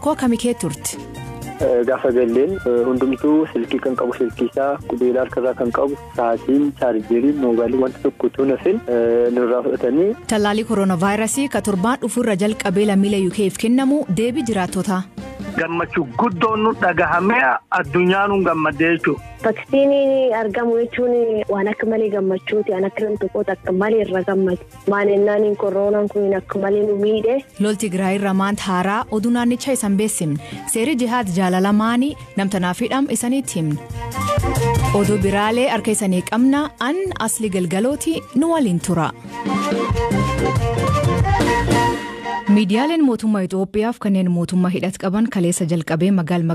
Rakkoo akkamii kee turte? Gaafa galleen hundumtuu silkii kan qabu silkii isaa qubeelaa harkarraa kan qabu sa'aatiin chaarjeerii moobaayilii wanta tokko utuu nafin nurraa fudhatanii. Tallaalii kooronaavaayirasii ka torbaan dhufuurra jalqabee lammiilee UK'f kennamu deebii jiraattota. Gammachuu guddoon nu dhagahamee addunyaan nu gammadee jechuudha. Vaksiiniin argamu jechuun waan akka malee gammachuuti. Waan akka namni tokkooti akka malee irra gammadu. Maal koronaan kun akka malee nu miidhe. Lolti Tigraay irra maanta haaraa oduu naannichaa isan beeksifne. Seerri jihaad jaalala maanii namtanaaf hidham isaniitti himne. Oduu biraalee harka isanii qabna an asli galgalooti nu waliin tura. Miidiyaaleen mootummaa Itoophiyaaf kanneen mootummaa hidhat qaban kaleessa jalqabee magaala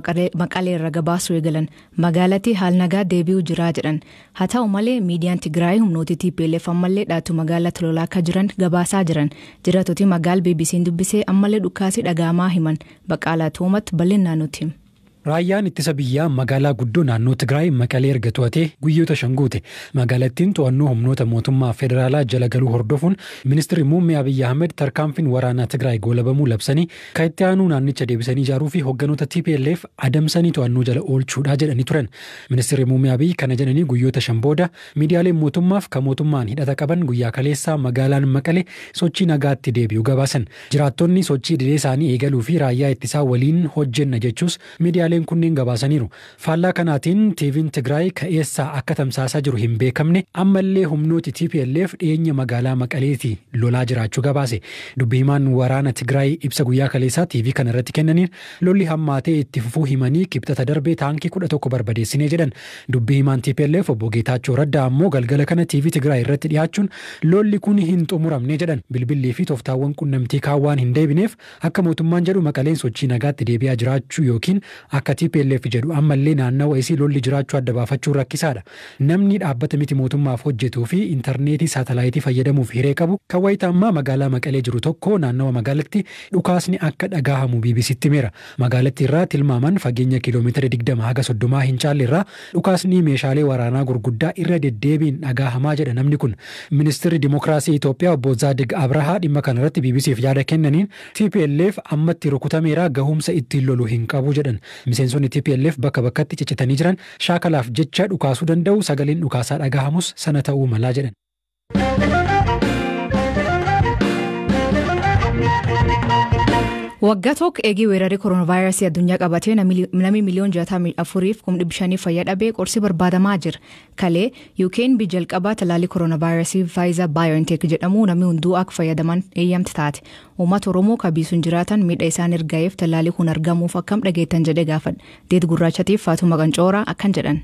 Maqalee irra gabaasuu eegalan magaalatti haal nagaa deebi'uu jiraa jedhan. Haa ta'u malee miidiyaan Tigraay humnoota TPLF ammallee dhaatu magaalaa lolaa akka jiran gabaasaa jiran. Jiraattota magaala BBC'n dubbisee ammallee dhukaasii dhaga'amaa himan. Baqaalaa Toomatti bal'inaan nutti hima. Raayyaan ittisa biyyaa magaalaa guddoo naannoo Tigraay Maqalee erga to'atee guyyoota 5 guute. Magaalattiin to'annoo humnoota mootummaa federaalaa jala galuu hordofuun ministeerri muummee Abiyyi Ahmed tarkaanfiin waraanaa Tigraay goolabamuu labsanii kan itti aanuu naannicha deebisanii ijaaruu fi hogganoota TPLF adamsanii to'annoo jala oolchuudha jedhanii turan. Ministeerri muummee Abiyyi kana jedhanii guyyoota 5 booda miidiyaaleen mootummaaf kan mootummaan hidhata qaban guyyaa kaleessaa magaalaan Maqalee sochii nagaatti deebi'uu gabaasan. Jiraattonni sochii idilee isaanii eegaluu fi raayyaa ittisaa waliin hojjenna jechuus miidiyaaleen kunneen gabaasaniiru. Faallaa kanaatiin TV'n Tigraay ka'eessaa akka tamsaasaa jiru hin beekamne ammallee humnooti TPLF dhiyeenya magaalaa Maqaleeti lolaa jiraachuu gabaase. Dubbi himaan waraana Tigraay ibsa guyyaa kaleessaa TV kana irratti kennaniin lolli hammaatee itti fufuu himanii kibxata darbee taankii 11 barbadeessinee jedhan. Dubbi himaan TPLF obbo Geetaachoo Raddaa ammoo galgala kana TV Tigraay irratti dhiyaachuun lolli kun hin xumuramne jedhan. Bilbillii fi tooftaawwan qunnamtii kaawwaan hin deebineef akka mootummaan jedhu Maqaleen sochii nagaatti deebi'aa jiraachuu yookiin akka TPLF jedhu ammallee naannawa isii lolli jiraachuu adda baafachuun rakkisaadha. Namni dhaabbata miti mootummaaf hojjetuu fi intarneetii saatalaayitii fayyadamuuf hiree qabu kan wayita ammaa magaalaa Maqalee jiru tokko naannawa magaalatti dhukaasni akka dhagahamu BBCtti himeera. Magaalatti irraa tilmaaman fageenya kiiloomeetira 20 haga 30 hin caalle irraa dhukaasni meeshaalee waraanaa gurguddaa irra deddeebiin dhagahamaa jedha namni kun. Ministeerri Dimookiraasii Itoophiyaa obbo Zaadig Abrahaa dhimma kanarratti BBCf yaada kennaniin TPLF ammatti rukutameera gahumsa ittiin lolu hin qabu jedhan. Miseensonni TPLF bakka bakkatti ciccitanii jiran shaakalaaf jecha dhukaasuu danda'u sagaleen dhukaasaa dhagahamus sana ta'uu malaa jedhan. Waggaa tokko eegii weerarri kooronaavaayirasii addunyaa qabatee namni miliyoona 64,500 fayyaa dhabee qorsi barbaadamaa jira. Kalee UK'n biyya jalqabaa talaallii kooronaavaayirasii Pfizer BioNTech jedhamu namni hunduu akka fayyadaman eeyyamte taate. Uummata Oromoo kabiisuun jiraatan miidha isaan ergaa'eef tallaalii kun argamuuf akkam dhageettan jedhee gaafadha. Deet Gurraachatiif Faatuma Qancooraa akkan jedhan.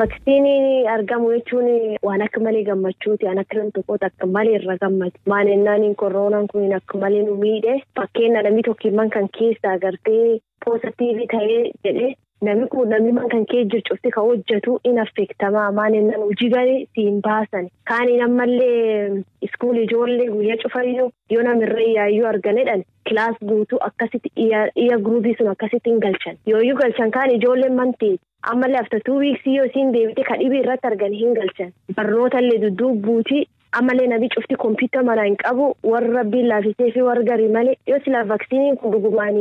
Vaksiiniin argamu jechuun waan akka malee gammachuuti. Waan akka namni tokkooti akka malee irra gammadu. Maal koronaan kun akka malee nu miidhe. Fakkeenya namni tokko kan keessa agartee poozitiivii ta'ee jedhee namni kun namni kan kee jiru cufti kan hojjetu in affeektamaa. Maal hojii galee siin baasan. Kaaniin ammallee iskuulii ijoollee guyyaa cufayyuu yoo namirra yaayyuu arganidhaan kilaas guutuu akkasitti iyya guruubii sun akkasitti hin galchan. Yooyyuu galchan kaan ijoolleen manteeti. Ammallee after 2 weeks yoo isiin deebite kan dhibee irratti argan hin galchan. Barnoota illee dudduubbuuti. Ammallee namni cufti kompiitara manaa hin qabu warra rabbiin laafisee fi warra garii malee yoo silaa vaksiiniin kun dhugumaan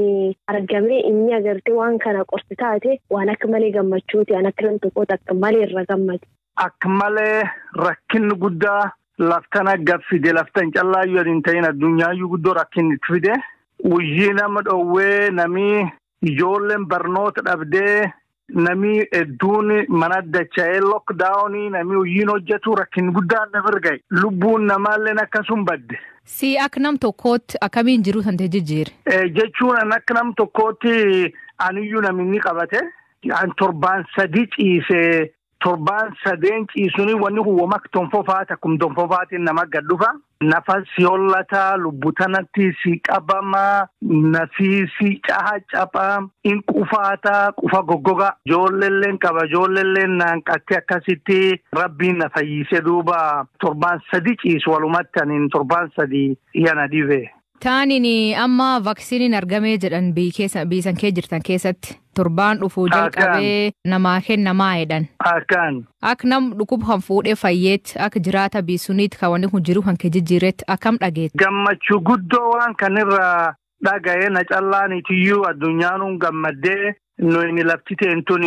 argamee inni agartee waan kana qorsi taate waan akka malee gammachuuti. Waan akka namni tokkooti akka malee irra gammadu. Akka malee rakkinni guddaa laftana gaffide laftan callaayyuu hin ta'in addunyaayyuu guddoo rakkinni fide. Hojii nama dhoowwee namni ijoolleen barnoota dhabdee. Namni hedduun mana dacha'ee lockdownii namni hojiin hojjetu rakkin guddaan nama argaye. Lubbuun namaallee akkasuma badde. Si akka nam tokkootti akkamiin jiru san jijjiire? Jechuun akka nam tokkootti aniyyuu namni qabate. An torbaan 3 ciisee torbaan 3 ciisuun wanni kun womak tonfofaati akkuma tonfofaatiin nama gad dhufa. Nafa si hollataa, lubbutanatti si qabamaa, nafii si caha caphaa, in qufaataa, qufa goggogaa. Ijoolleelleen qaba, ijoolleelleen naanqattee akkasitti rabbiin na fayyisee duuba torbaan 3 ciisu walumatti aniin torbaan 3 yana dhibe. Taaniin amma vaksiniin argamee jedhan biyya kee jirtan keessatti torbaan dhufuu jalqabee namaa kennamaa jedhan. Akkaan. Akka nam dhukkuba kan fuudhee fayyeetti akka jiraata biisuniitti kan wanni kun jiru kan kee jijjiiretti akkam dhageetti. Gammachuu guddoo waan kanirraa Dhaga'ee na callaanitiyyuu addunyaan gammaddee nuyi lafti teentuun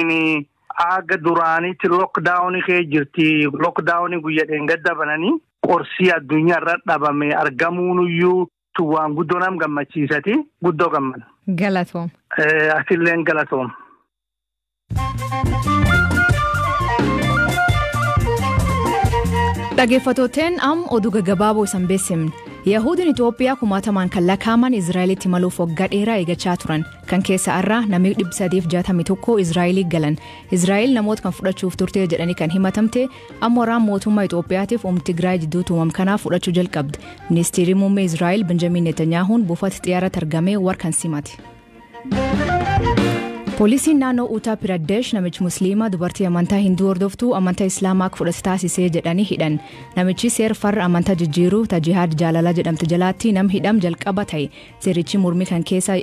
aga duraanitti lookdaawunii kee jirti. Lookdaawunii guyyaa dheengadda bananii qorsii addunyaa irra dhabame argamuunuyyuu waan guddoo nam gammachiisati guddoo gammada. Galatoom. Asilleen galatoom. Dhaggeeffattooteen am oduu gaggabaaboo isan beeksifne. Yahudiin Itoophiyaa kumaatamaan kan lakkaa'aman Izraa'elitti maluuf waggaa dheeraa eeggachaa turan. Kan keessa irraa namni 361 Izraa'elii galan. Izraa'el namoota kan fudhachuuf turte jedhanii kan himatamte amma waraan mootummaa Itoophiyaatiif humna Tigraay jidduutti uumame kanaaf fudhachuu jalqabde. Ministeerri muummee Izraa'el Benjamin Netanyaahuun buufata xiyyaaraatti argamee warra kan simate. Poolisiin naannoo Uttar Pradesh namichi Musliimaa dubartii amantaa Hinduu hordoftuu amantaa Islaamaa akka fudhatu taasisee jedhanii hidhan. Namichi seera farra amantaa jijjiiruu Tajihaad Jaalalaa jedhamtu jalaatti nam hidham jalqaba ta'e. Seerichi mormii kan keessa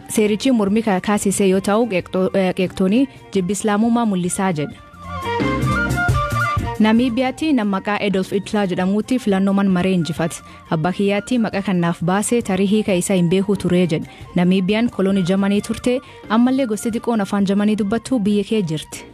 seerichi mormii kan kaasisee yoo ta'u qeeqtoonni jibbi Islaamummaa mul'isaa jedha. Namiibiyaatti nama maqaa Adolf Hitler jedhamutti filannoo man maree injifate. Abbaa kiyyaatti maqaa kanaaf baasee tarii hiika isaa hin beeku ture jedha. Namiibiyaan kolonii Jarmanii turte ammallee gosti xiqqoon afaan Jarmanii dubbattu biyya kee jirti.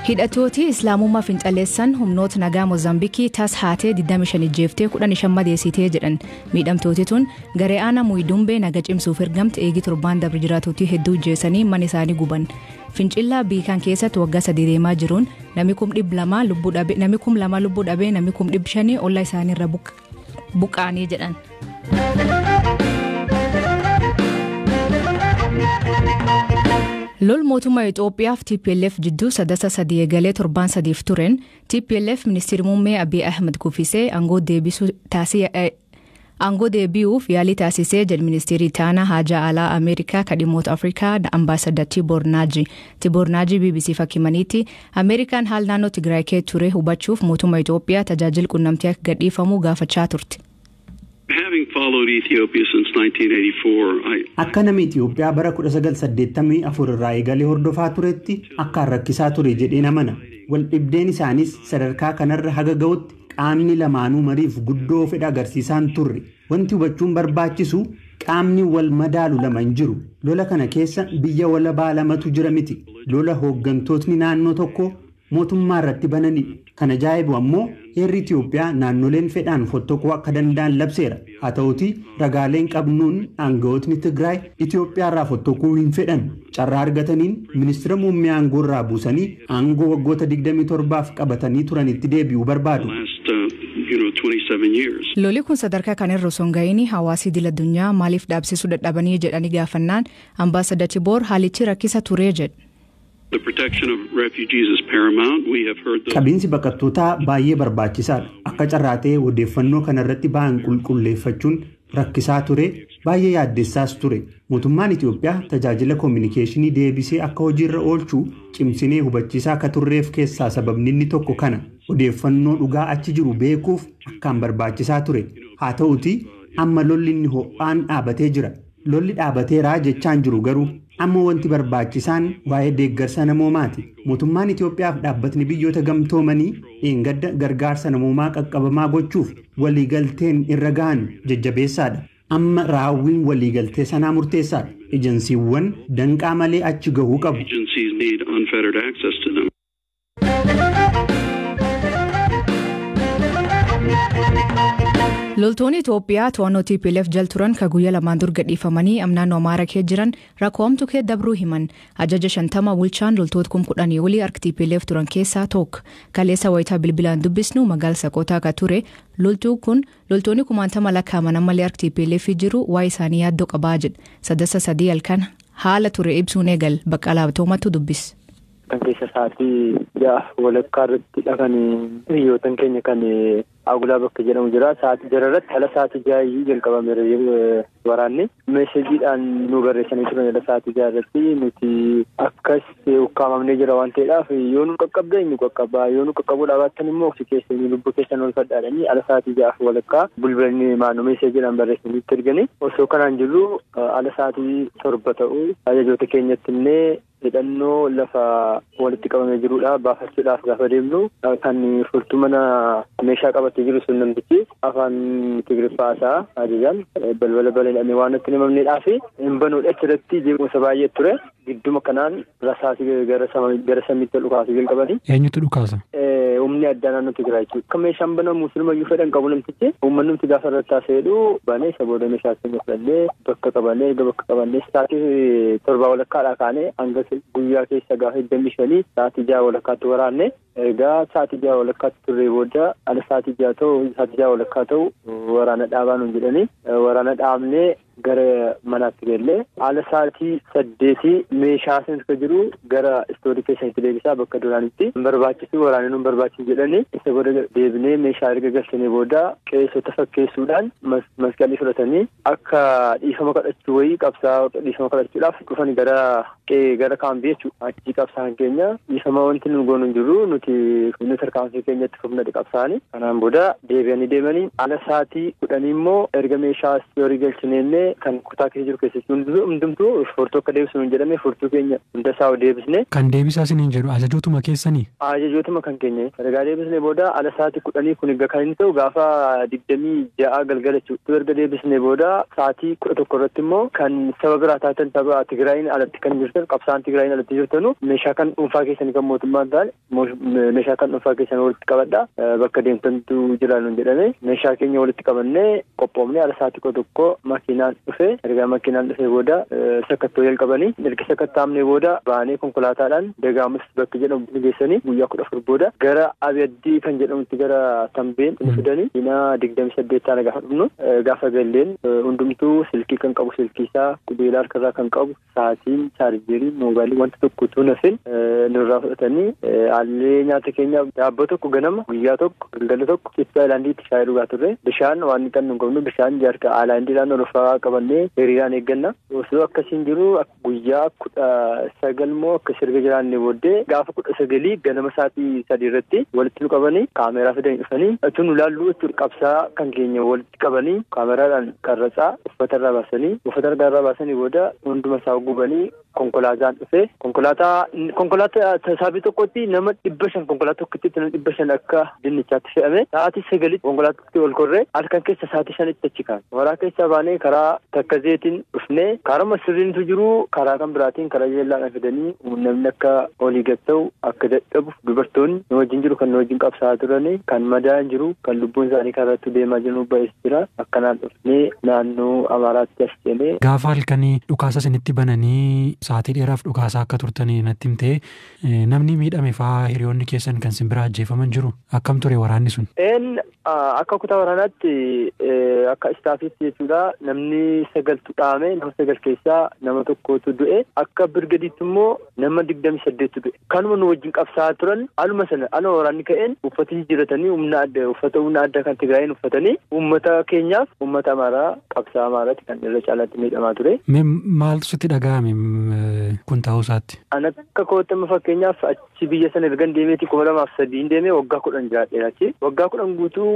Hidhattooti Islaamummaa fincaleessan humnoota nagaa Moozaambiikii tas haatee 25 ijjeeftee 15 madeessitee jedhan. Miidhamtooti tun garee aanaa Muyidumbee naga cimsuuf ergamte eegii torbaan dabre jiraattotii hedduu ijjeessanii mana isaanii guban. Fincilaa biikaan keessatti waggaa sadii deemaa jiruun namni 200,000 lubbuu dhabee namni 2,000 lubbuu dhabee namni 500,000 ollaa isaanii irra buqqa'anii jedhan. Lol mootummaa Itoophiyaaf TPLF jidduu sadasa sadii eegalee torbaan sadiif tureen TPLF ministeerri muummee Abiy Ahmed kuffisee aangoo deebi'uuf yaalii taasisee jedhe ministeerri Itaanaa haajaa alaa Ameerikaa kan dhimmoota Afrikaa ambaasadar Tiboor Naaji. Tiboor Naaji BBC fakkimaniitti Ameerikaan haala naannoo Tigraay keessa ture hubachuuf mootummaa Itoophiyaa tajaajila quunnamtii akka gadhiifamu gaafachaa turte. Having followed Ethiopia since 1984, Akka nama Itoophiyaa bara 1984 irraa eegalee hordofaa turetti akkaan rakkisaa ture jedheen amana. Waldhibdeen isaanis sadarkaa kanarra haga ga'utti qaamni lamaanuu mariif guddoo fedha agarsiisaan turre. Wanti hubachuun barbaachisu qaamni wal madaalu lama hin jiru. Lola kana keessa biyya walabaa lamatu jira miti. Lola hooggantootni naannoo tokko mootummaa irratti bananidha. Kan ajaa'ibu ammoo heerri Itoophiyaa naannoleen fedhaan fottoquu akka danda'an labseera. Haa ta'uti ragaaleen qabnuun aangawootni Tigraay Itoophiyaa irraa fottoquu hin fedhan. Carraa argataniin ministeera muummee aangoo irraa buusanii aangoo waggoota 27 qabatanii turanitti deebi'uu barbaadu. last, 27 years. Lolli kun sadarkaa kan irra osoo hin ga'iin hawaasi idil addunyaa maaliif dhaabsisuu dadhabanii jedhanii gaafannaan ambaasadar Tiboor haalichi rakkisa turee jedhe. The protection of refugees is paramount. We have heard the Qabiinsi baqattootaa baay'ee barbaachisaadha. Akka carraa ta'e odeeffannoo kanarratti ba'an qulqulleeffachuun rakkisaa ture, baay'ee yaaddessaas ture. Mootummaan Itoophiyaa tajaajila koominikeeshinii deebisee akka hojiirra oolchu cimsinee hubachiisaa akka turreef keessaa sababni inni tokko kana. Odeeffannoo dhugaa achi jiru beekuuf akkaan barbaachisaa ture. Haa ta'uti amma lolli inni ho'aan dhaabatee jira. Lolli dhaabateeraa jechaan jiru garuu amma wanti barbaachisaan waa'ee deeggarsa namoomaati. Mootummaan Itoophiyaaf dhaabbatni biyyoota gamtoomanii dheengadda gargaarsa namoomaa qaqqabamaa gochuuf waliigalteen irra gahan jajjabeessaadha. Amma raawwiin waliigaltee sanaa murteessaadha. Ejensiiwwan danqaa malee achi gahuu qabu. agencies need unfettered access to them. Loltoonni Itoophiyaa to'annoo TPLF jala turan kan guyyaa lamaan dur gadhiifamanii naannoo Amaaraa keessa jiran rakkoo hamtuu keessa dabruu himan. Ajaja 50 bulchaan loltoota 10,000 olii harka TPLF turan keessaa tokko. Kaleessa wayitaa bilbilaan dubbisnu magaala Saqootaa akka ture loltuu kun loltoonni kumaantama lakkaa'aman ammallee harka TPLF jiru waa'ee isaanii yaaddoo qabaa jedha. Sadasa sadii halkan haala ture ibsuun eegal Baqqalaa Toomattu dubbis. Kan keessa sa'aatii 6:15 irrattidha kan hiriyoottan keenya kan Agulaa bakka jedhamu jira. Sa'aatii jara irratti haala sa'aatii 6 jalqabameera waraanni. Meesejiidhaan nu barreessanii turan haala sa'aatii 6 irratti nuti akkas ukkaamamnee jira waan ta'eedhaaf yoo nu qaqqabde nu qaqqabaa yoo nu qaqqabuu dhaabattan immoo ofii keessanii lubbuu keessan ol fadhaadhanii haala sa'aatii 6:15 bulbalni maanuu meesejiidhaan barreessanii itti erganii osoo kanaan jirru haala sa'aatii 7 ta'uu ajajoota keenyatti illee Hidhannoo lafa walitti qabamee jirudha. Baafachuudhaaf gaafa deemnu kan furtuu mana meeshaa qabatee jiru sun namtichi afaan Tigiriffaa isaa ajajaan balbala banee waan nutti himamneedhaa fi hin banuudha achirratti jeequmsa baay'ee ture. Gidduma kanaan rasaasii gara samiitti dhukaasuu jalqabanii. Eenyutu dhukaasa? Humni addaa naannoo Tigraay jechuudha. Akka meeshaan banamu silumayyuu fedhan qabu namtichi. Uummanni nuti gaafa irratti taasise banee isa booda meeshaa keenya fudhannee bakka qabannee erga bakka qabannee sa'aatii 7:15 kaanee hanga guyyaa keessa gaafa 25 sa'aatii 6:15 waraanne. Egaa sa'aatii 6:15 turree booda ala sa'aatii 6 ta'u sa'aatii 6:15 ta'u waraana dhaabaa nuun jedhanii waraana dhaabnee gara manaatti gallee ala sa'aatii 8 meeshaa sana jiru gara istoorii keessatti deebisaa bakka duraanitti barbaachisu waraanni nuun barbaachisu jedhanii isa booda deebinee meeshaa erga galchanii booda qeessota fakkeessuudhaan masqalii fudhatanii akka dhiifama kadhachuu wayii qabsaa dhiifama kadhachuudhaaf dhufanii gara kaambii jechuudha. Achi qabsaan keenya dhiifama wanti nu goonu hin jiru nuti tarkaanfii keenyatti fufna qabsaanii. Kanaan booda deebi'anii deemanii ala sa'aatii 10 immoo erga meeshaa istoorii galchineennee kan kutaa keessa jiru keessatti hundumtuu furtuu akka deebisnu hin jedhame furtuu keenya hunda isaa deebisne. Kan deebisaa isiniin jedhu ajajootuma keessanii? Ajajootuma kan keenya. Ergaa deebisne booda ala sa'aatii 10 kun egaa kan inni ta'u gaafa 26 galgala jechuudha. Erga deebisne booda sa'aatii 11 irratti immoo kan saba biraa taatan saba Tigraayin alatti kan jirtan qabsaan Tigraayin alatti jirtanu meeshaa kan dhuunfaa keessanii kan mootummaan ta'an meeshaa kan dhuunfaa keessan walitti qabadha bakka deemtantu jira nuun jedhame meeshaa keenya walitti qabannee qophoofne ala sa'aatii 11 makiinaan dhufe. Ergaa makiinaan dhufee booda sakattoo jalqabanii erga sakattaamnee booda baanee konkolaataadhaan Dagaamus bakka jedhamu geessanii guyyaa 14 booda gara Abiyaddii kan jedhamutti gara Tambeen nu fidanii diinaa 28 taana gaafa dhufnu gaafa galleen hundumtuu silkii kan qabu silkii isaa qubeelaa harkarraa kan qabu sa'aatiin chaarjeerii moobaayilii wanta tokko utuu nafin nurraa fudhatanii haalli nyaata keenya daabboo tokko ganama guyyaa tokko galgala tokko ibsaa aayilaandiitti shaayii dhugaa turre bishaan waan kan nu qabnu bishaan jaarka aayilaandiidhaan olfaa qabannee hiriiraan eegganna. Osoo akkasiin jiru guyyaa 19 immoo akka sirga jiraanne booddee gaafa 19 ganama sa'aatii 3 irratti walitti nu qabanii kaameeraa fidanii dhufanii utuu nu laallu jechuudha qabsaa kan keenya walitti qabanii kaameraadhaan qarratsaa uffata irraa baasanii booda hunduma isaa gubanii konkolaataan dhufe konkolaataa saabii tokkotti nama 500 konkolaataa tokkotti nama 500 akka dinnichaatti fe'ame sa'aatii 9 konkolaataatti ol korree halkan keessa sa'aatii 5tti achi kaane waraa keessa baanee karaa Takkazeetiin dhufnee karuma sirriintu jiru karaa kan biraatiin karaa jeellaadhaan fidanii namni akka olii gad ta'u akka dadhabu dubartoonni nu wajjin jiru kan nu wajjin qabsaa'aa turanii kan madaa'an jiru kan lubbuun isaanii karaatti deemaa jiru ba'es jira akkanaan dhufnee naannoo Amaaraatti as seenee. Gaafa halkanii dhukaasa isinitti bananii sa'aatii dheeraaf dhukaasaa akka turtanii natti himtee namni miidhame fa'aa hiriyoonni keessan kan simbira ajjeefaman jiru akkam ture waraanni sun? Akka kutaa waraanaatti akka istaafiitti jechuudha namni 9 dhaame nama 9 keessaa nama 1tu du'e akka birgadiitti immoo nama 28tu du'e kanuma nu wajjin qabsaa'aa turan aluma sana aluma waraanni ka'een uffata jijjiiratanii humna adda uffata humna addaa kan Tigraayin uffatanii uummata keenyaaf uummata Amaaraa qabsaa'aa Amaaraatti kan irra caalaatti miidhamaa ture. Mee maaltu sitti dhaga'ame kun ta'uu isaatti? An akka kootti amma fakkeenyaaf achi biyya sana ergan deemeeti 2003 deemee waggaa 10 jiraadheera achi waggaa 10 guutuu